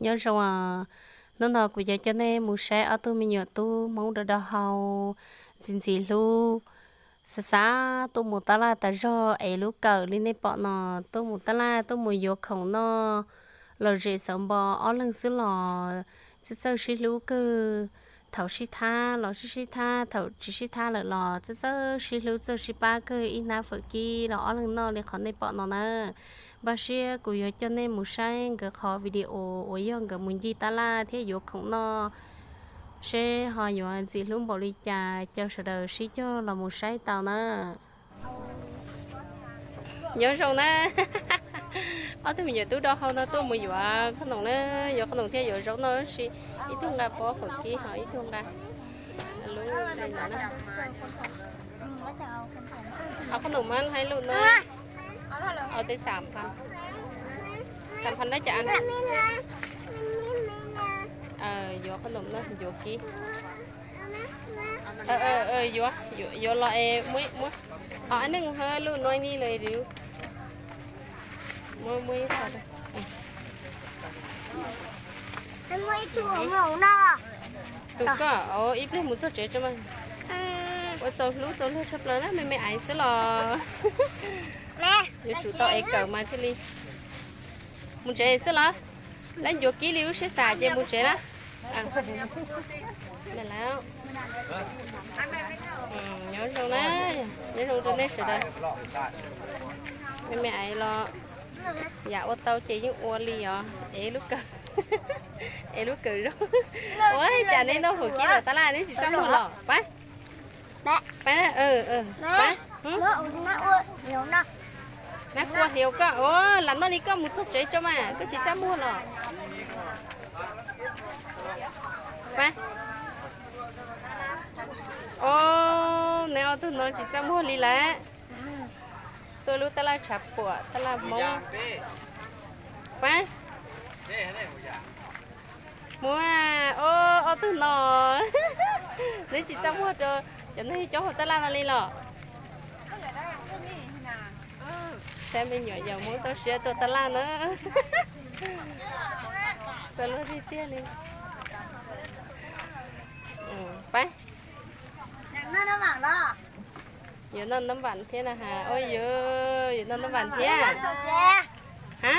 Nyob zoo, hnub no kuv yuav coj nej mus saib ob tug me nyuam tub Hmoob do do hau ntxim ntxim hlub, xav xav tuaj mus tab laj tas zog ev lub kawm li nej pom no, tuaj mus tab laj tuaj mus yuav khoom noj, lom zem xauv npo, ob leeg xwb los txawj txawj sib hlub kawg. Thaum sib thab los sib sib thab, thaum tsis sib thab lawm los txawj txawj sib hlub txawj sib pab kawg, ib hnab fawm kib los ob leeg noj li qhov nej pom no na. Npaj siab kuv yuav coj nej mus saib nkawd qhov video uas yog nkawd mus ncig tab laj thiab yuav khoom noj, seb ho yuav ntxim hlub npaum li cas, caw sawv daws sib cog los mus saib tau na. Nyob zoo na, ob tug me nyuam tub do hau no tuaj mus yuav qhob noom na, yuav qhob noom thiab yuav zaub noj tab sis ib tug nqa pob fawm kib ho ib tug nqa lub, qhob noom mas hais lus no, ov, tej xam phas, xam phas dab cas? Yuav qhob noom no yuav kib, yuav, yuav los es muab, muab, ho ab neeg ha lus no ni lawm, muab, muab ib qho. Tus koj, ib pliag mus txog tsev tso mas. Ua txaus hlub txaus luag tshaj plaws na, me me aiv xwb los. Yuav tsum tau ev kawm mas thiaj li. Mus tsev xwb los? Lawv ncuav kib li lub siab xav ces mus tsev na. Nyob zoo na, nyob zoo rau nej sawv daws. Me me aiv los yam ua tau ces yeej ua li os. Ev lub kawm, ev lub kawm zoo. Ua cas neb noj fawm kib lawm tab laj neb tsis txaj muag los? Pab, pab, pab, nab kua hliaus koj, lam noj li koj mus txog tsev tso mas, koj tsis txaj muag los? Pab, o, neb ob tug no tsis txaj muag li lawm. Tuaj lub tab laj tshav puam tab laj Hmoob. Pab, mus, o, ob tug no neb tsis txaj muag rau cov neeg coob hauv tab laj no li los? Saib me nyuam yaus Hmoob toj siab tuaj tab laj na. Txawj luag tiag tiag li. Pab, yuav noj nab vam thiab na has. Ua yuav, yuav noj nab vam thiab. Ha,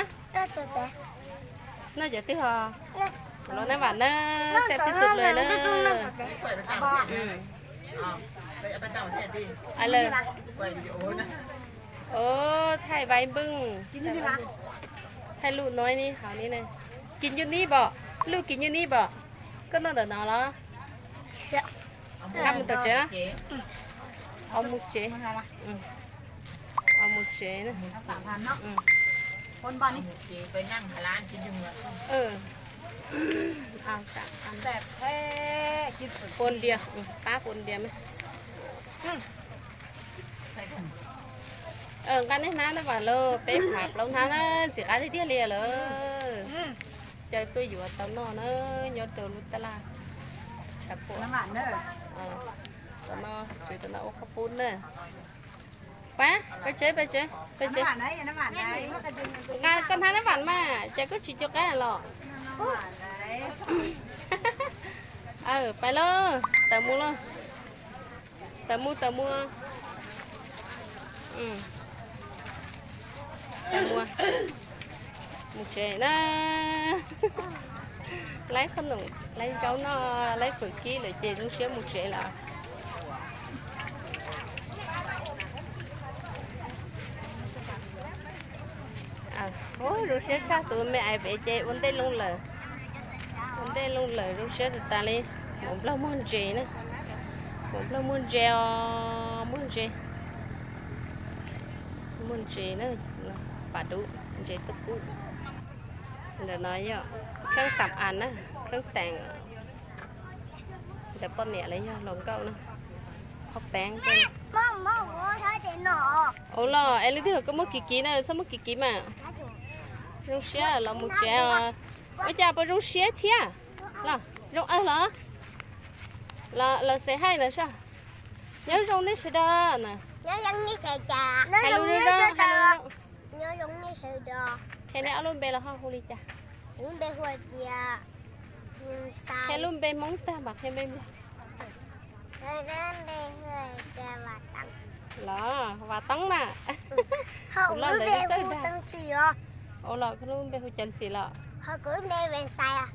noj cov twg ho? Los nab vam na, xaj pib xwb lawm na. Lawm, o, thaij vais npwj, thaij lub no ni hauv ni na. Kis nyuj nib pom, lub kis nyuj nib pom. Koj noj ntawm no los? Mus tom tsev na. O, mus tsev, o, mus tsev na. Pua ntias, pab pua ntias me. Nqa nej hnab na vam lauj, peb phav plaub hnab na, ntxim qab tiag tiag li lawm. Caw tuaj yuav tau noj na, nyob rau lub tab laj tshav puam. Tau noj, tsev tau noj ua qhob pub na. Pab, pab tsev, pab tsev, pab tsev. Nqa koj hnab nab vam mas, cas koj tsis cuag qab los? Aw, pais lauj, tawm mus lauj. Tawm mus, tawm mus. Tawm mus, mus tsev na. Laib qhob noom, laib zaub noj, laib fawm kib lawm ces zoo siab mus tsev lawm. Ub, zoo siab tshaj, tus me aiv pem ces ua ntej loo lawm. Ua ntej loo lawm zoo siab tas tas li. Mus nplog muag ntses na. Mus nplog muag ntses os, muag ntses. Muag ntses na, pam dub, ntses tuj kub. Ntawm no yog kheeb xam as na, kheeb teem. Ntawm poj niam los yog hluas nkauj na. Qhov peev. Ua los es leej twg hais koj muab kiv kiv na, txhob muab kiv kiv mas. Zoo siab los mus tsev os. Ua cas puas zoo siab thiab? Los zoo awg los? Los xes haij ntawd soj. Nyob zoo nej sawv daws na. Hais lus zoo zoo, hais lus zoo. Qhia nej ob lub npe los ho hu li cas? Kuv npe hu tias, qhia lub npe Hmoob tag mam qhia npe Nplog. Los Vas Toob na. Kuv loj ntawd txawj dag. Ua los koj lub npe hu Cas Xis los?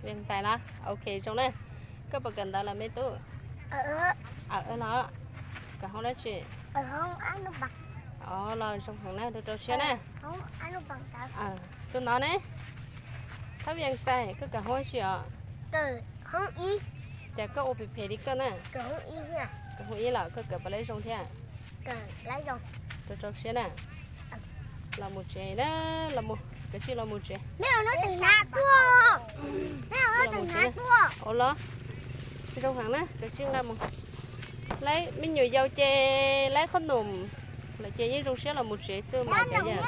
Ves Xais los? Ok zoo na. Koj puas kawm ntawv lawm me tub? Los kawm hoob dab tsi? Os los zoo heev na, rau rau siab na. Tus no ne? Thab Ves Xais, koj kawm hoob dab tsi os? Cas koj ua phem phem li koj na? Kawm hoob ib los koj kawm puas laib zoo thiab? Rau rau siab na. Los mus tsev na, los mus, kav tsij los mus tsev. Ua los zoo heev na, kav tsij nqa mus. Laib me nyuam yaus ces laib qhob noom lawm ces yeej zoo siab los mus tsev xwb mas cov yawg.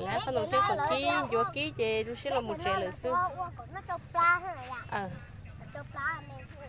Laib qhob noom thiab kaum kib ncuav kib ces zoo siab los mus tsev lawm xwb.